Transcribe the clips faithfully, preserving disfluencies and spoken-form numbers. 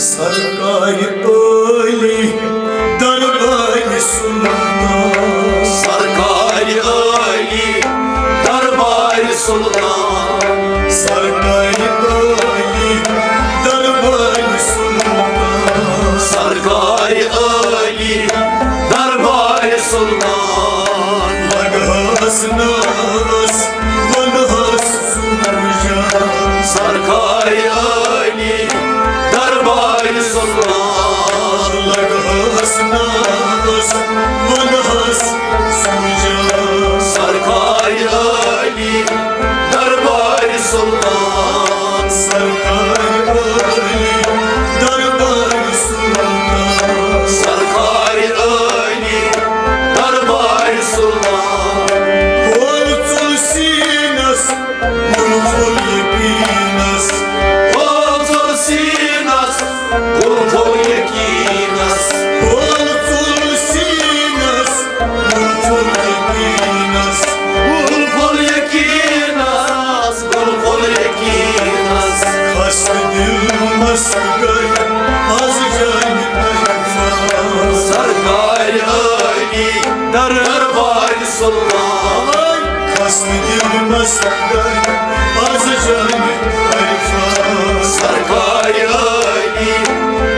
سرکار عالی دربار سلطان۔ سرکار عالی دربار سلطان۔ سرکار عالی دربار سلطان۔ سرکار عالی دربار سلطان۔ لگہس ناس ونہس سوجا۔ سرکار عالی دربار سلطان۔ لگہس ناس ونہس سوجا۔ سرکار عالی دربار سلطان۔ سرکار عالی دربار سلطان۔ سرکار عالی دربار سلطان۔ کھول ژوٚل سیٖنس، کھول ژوٚل یقیٖنس۔ کھول ژوٚل سیٖنس، کھول ژوٚل یقیٖنس۔ کھول ژوٚل سیٖنس، کھول ژوٚل یقیٖنس۔ کھول ژوٚل یقیٖنس، کھول ژوٚل یقیٖنس۔ خستہٕ دل مست گٔے از جانہِ عرفان۔ سرکار عالی دربار سلطان۔ خستہٕ دل مست گٔے از جانہِ عرفان۔ سرکار عالی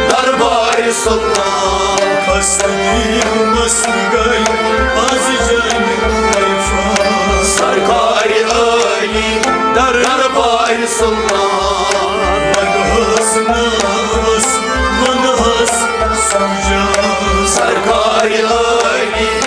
دربار سلطان۔ خستہٕ دل مست گٔے از جانہِ عرفان۔ سرکار عالی دربار سلطان۔ لگہس ناس ونہس سوجا۔ سرکار عالی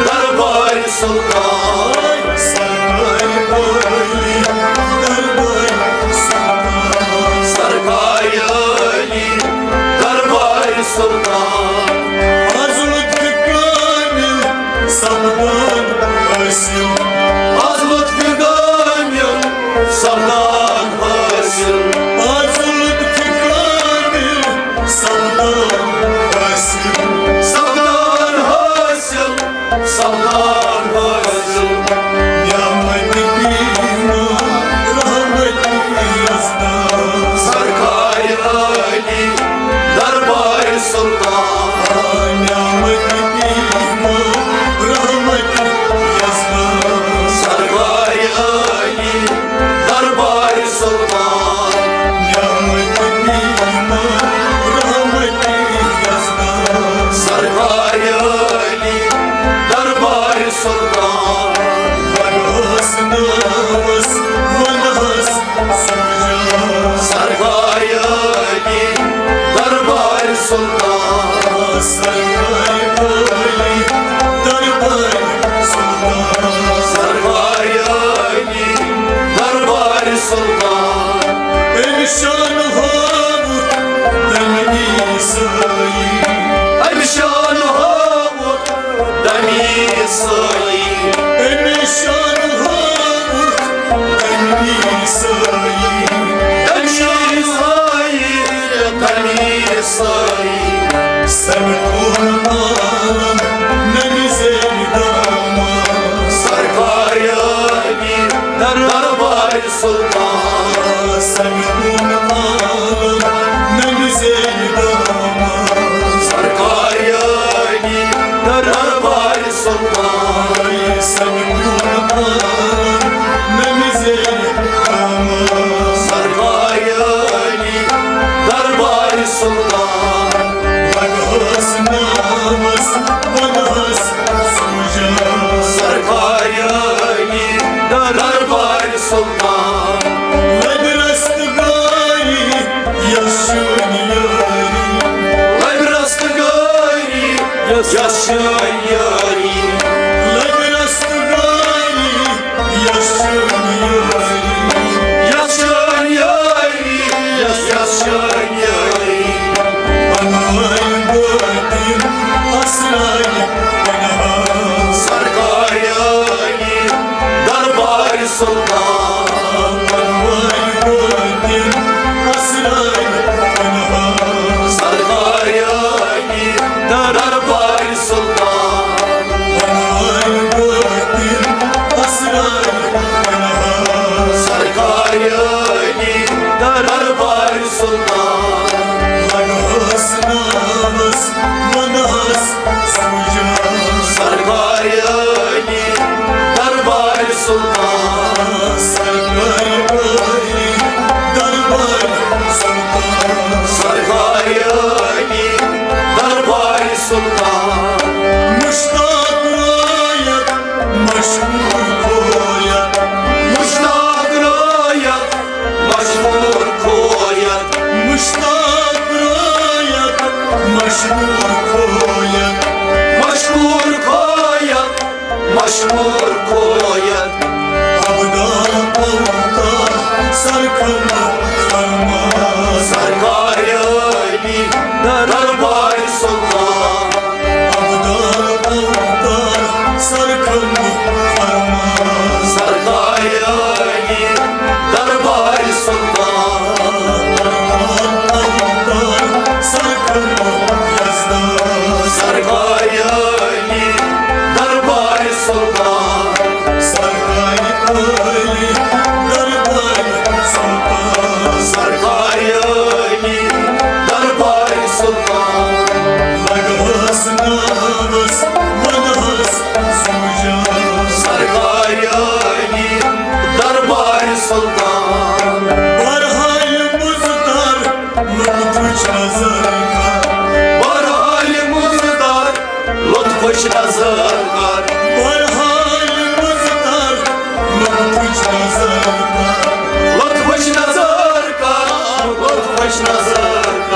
دربار سلطان۔ سرکار عالی دربار سلطان۔ سرکار عالی دربار سلطان۔ از لطف کامل سپدان حاصل۔ از لطف کامل سپدان حاصل۔ از لطف کامل سپدان حاصل۔ سپدان حاصل۔ سلام حاصل۔ نعمت ایمان رحمت یزدان۔ سرکار عالی دربار سلطان۔ نعمت ایمان رحمت یزدان۔ سرکار عالی دربار سلطان۔ نعمت ایمان رحمت یزدان۔ سرکار عالی دربار سلطان۔ لگہس ناس ونہس سوجا۔ سرکار عالی دربار سلطان۔ سرکار عالی دربار سلطان۔ سرکار عالی دربار سلطان۔ أمۍ شان ہٲوُتھ تٔمۍ عیسٲیی۔ أمۍ شان ہٲوُتھ تٔمۍ عیسٲیی۔ أمۍ شان ہٲوُتھ تٔمۍ عیسٲیی۔ أمۍ شان ہٲوِتھ تٔمۍ عیسٲیی۔ سمکھوٚن عالم نبی زیرِ دامن۔ سرکار عالی دربار سلطان۔ سمکھوٚن عالم نبی زیرِ دامن۔ سرکار عالی دربار سلطان۔ سمکھوٚن عالم نبی زیرِ دامن۔ سرکار عالی دربار سلطان۔ لگہس ناس ونہس سوجا۔ سرکار عالی دربار سلطان۔ لبہِ رستگاری یس چٲنۍ یٲری۔ لبہِ رستگاری یس، یس چٲنۍ یٲری۔ لبہِ رستگاری یس چٲنۍ یٲری۔ یس چٲنۍ یٲری، یس، یس چٲنۍ یٲری۔ انوار باطن اسرار پنہان۔ سرکار عالی دربار سلطان۔ انوار باطن اسرار پنہان۔ سرکار عالی دربار سلطان۔ انوار باطن اسرار پنہان۔ سرکار عالی دربار سلطان۔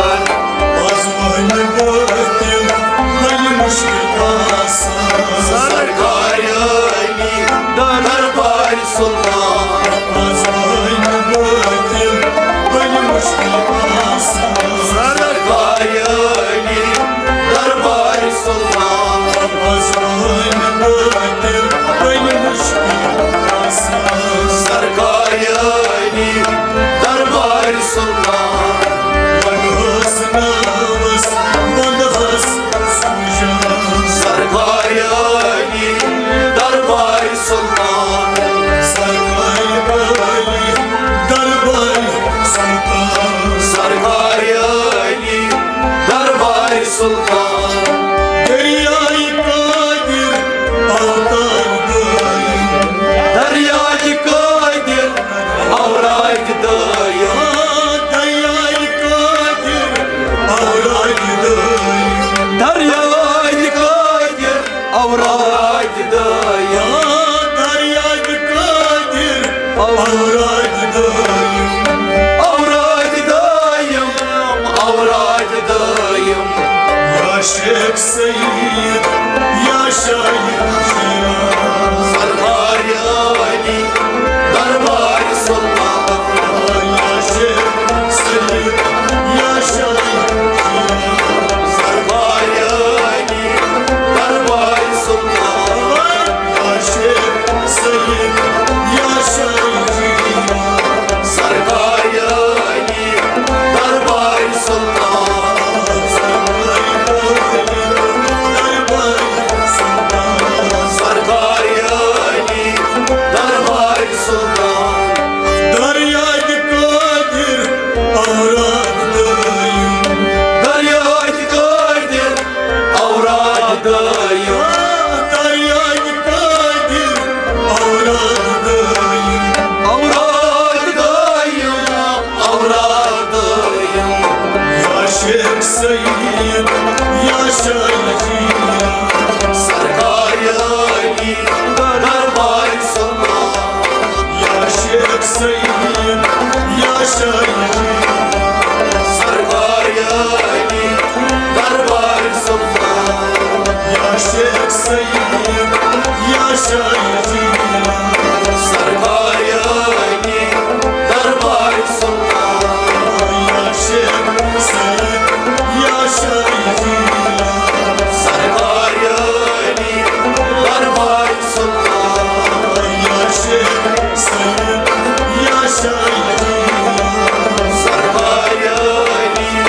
آز وَنہٕ بہٕ تیٚلہِ وۄنۍ مُشکِل آسان۔ سرکار عٲلی دربار سلطان۔ آز وَنہٕ بہٕ تیٚلہِ وۄنۍ مُشکِل آسان۔ سرکار عٲلی دربار سلطان۔ آز وَنہٕ بہٕ تیٚلہِ وۄنۍ مُشکِل آسان۔ سرکار عٲلی دربار سلطان۔ وَنہٕ حظ ناوَس وَنہٕ حظ سوٗجان۔ سرکار عٲلی دربار سلطان۔ سرکار عٲلی دربار سلطان۔ سرکار عٲلی دربار سلطان۔ دریائے قادر اوتاد دٲیِم۔ دریائے قادر اوراد دٲیِم۔ دریائے قادر اوراد دٲیِم۔ دریائے قادر اوراد دٲیِم۔ دریائے قادر اوراد دٲیِم۔ اوراد دٲیِم، اوراد دٲیِم۔ یا شیخ سید، یا شاہ شیراز۔ سرکار عٲلی دربار سلطان۔ یا شیخ سید، یا شاہ شیراز۔ سرکار عٲلی دربار سلطان۔ یا شیخ سید، یا شاہ شیراز۔ سرکار عٲلی دربار سلطان۔ سرکار عٲلی دربار سلطان۔ دریائے قادر اوراد دٲیِم۔ دریائے قادر اوراد دٲیِم۔ دریائے قادر اوراد دٲیِم۔ اوراد دٲیِم، اوراد دٲیِم۔ یا شیخ سید، یا شاہ شیراز۔ سرکار عٲلی دربار سلطان۔ یا شیخ سید، یا شاہ شیراز۔ سرکار عٲلی دربار سلطان۔ یا شیخ سید، یا شاہ شیراز۔ سرکار عٲلی دربار سلطان۔ یا شیخ سید، یا شاہ شیراز۔ سرکار عٲلی دربار سلطان۔ یا شیخ سید، یا شاہ شیراز۔ سرکار عٲلی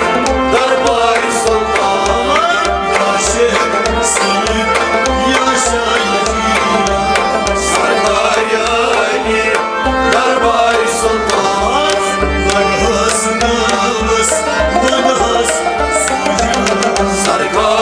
دربار سلطان۔ یا شیخ سید، یا شاہ شیراز۔ سرکار عٲلی دربار سلطان۔ لگہس ناوس ونہس سوجان۔ سرکار